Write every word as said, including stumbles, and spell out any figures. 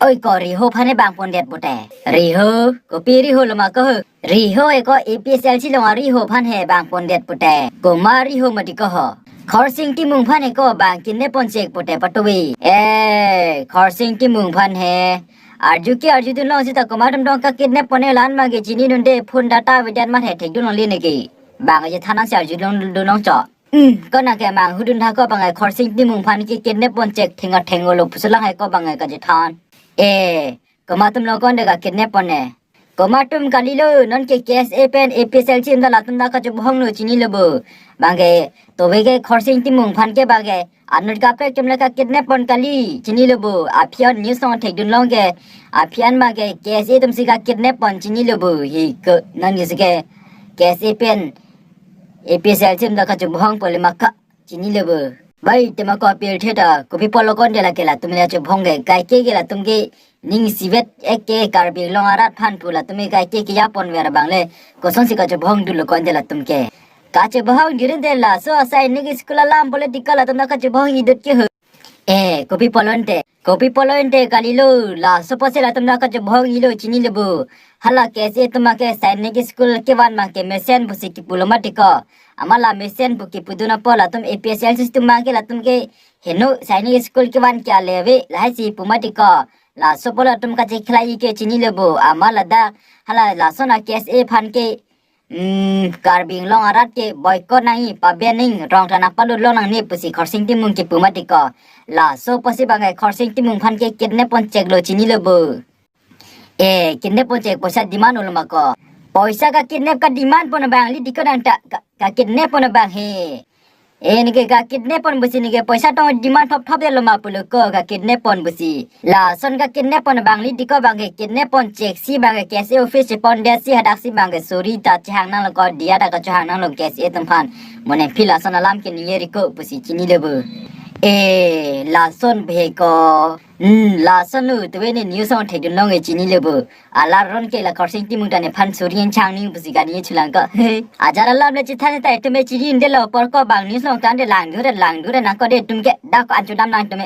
Oi ko Riho aphan he bang pondet pute. Riho, kopi Riho lo ma ko ho. Riho he ko A P S L C along a Riho aphan he bang pondet pute. Komat Riho mati ko ho. Khorsing Timung aphan he ko bang kidnap ponchek pute patuwi. Eh, Khorsing Timung aphan he. Arju ke arjudun long seta komat atum dong ka kidnap pon-e la-an ma ke chinidunde, phone data avedet ma he thekdun longle ne ke. Bang je than nangsi arjudun dun long cho. Hmm, ko nang ke manghudun tha ko bang ke Khorsing Timung aphan ke kidnap ponchek theng atheng lo pusi lang he ko bang ke kachethan. Eh, komat atum lo ko-an de ka kidnap pon-e. Komat atum kali lo, non ke K S A pen A P S L C atum ta latum ta kachobohong lo chinilo bo. Bang ke tove ke Khorsing Timung aphan ke bang ke anut kaprek atum le ka kidnap pon kali chinilo bo. Aphi an news along thekdun long ke, aphi an bang ke K S A atum si ka kidnap pon chinilo bo. Hi ko non news ke K S A pen A P S L C atum ta kachobohong pole ma ka chinilo bo. Bai tema ko apil theta, kopi pulo ko-an de la ke latum le chobohong ke, kaike ke latum ke ning isivet ek ke Karbi Anglong arat aphan pu latum ke kaike ke yapon ver bang le, kosonsi kachobohong dun lo ko-an de latum ke. Kachobohong dun de laso a Sainik School alam political atum ta kachobohong idut ke ho. Eh, kopi pulo ante, kopi pulo ante kali lo, laso apotsi latum ta kachobohong ilo chinilo bo. Hala K S A atum ke Sainik School kevan bang ke mesen pusi kipu lo mati ko. Amat la mesen pu kipudun apot latum A P S L C atum bang ke latum ke heno Sainik School kevan ke ale ave lahai si pu mati ko. Laso apot latum kachekhlai ke chinilo bo. Amat ladak hala lason a K S A aphan ke, hmm, Karbi Anglong arat ke boycott nangji, paben nangji, rong than nangpalut long nangne pusi Khorsing Timung kipu mati ko. Laso apotsi bang ke Khorsing Timung aphan ke kidnap ponchek lo chinilo bo. Eh, kidnap ponchek poisa demand lo ma ko. Poisa ka kidnap ka demand pon abang li dikot nang ta ka, ka kidnap pon abang he. Eh, ne ke ka kidnap pon pusi ne ke poisa tong demand thop thop det lo ma pulo ko ka kidnap pon pusi. Lason ka kidnap pon abang li dikot bang ke kidnap ponchek si bang ke K S A office chepondet si hadak si bang ke suri ta chehang nanglo ko, diya ta kachohang nanglo K S A atum aphan. Mo ne phi lason alam ke ningje ri ko pusi chinilo bo. Eh, lason bhe ko. Hmm, lason lo tove ne news along thekdun long ke chinilo bo. Alar ron ke la Khorsing Timung ta nephan suri nangchang nangji pusi kani chulang ko. Ajar alam le chethan ta itum chini inde lo apor ko bang news along than de langdure langdure nang ko de itum ke dak ko anchudam nang itum.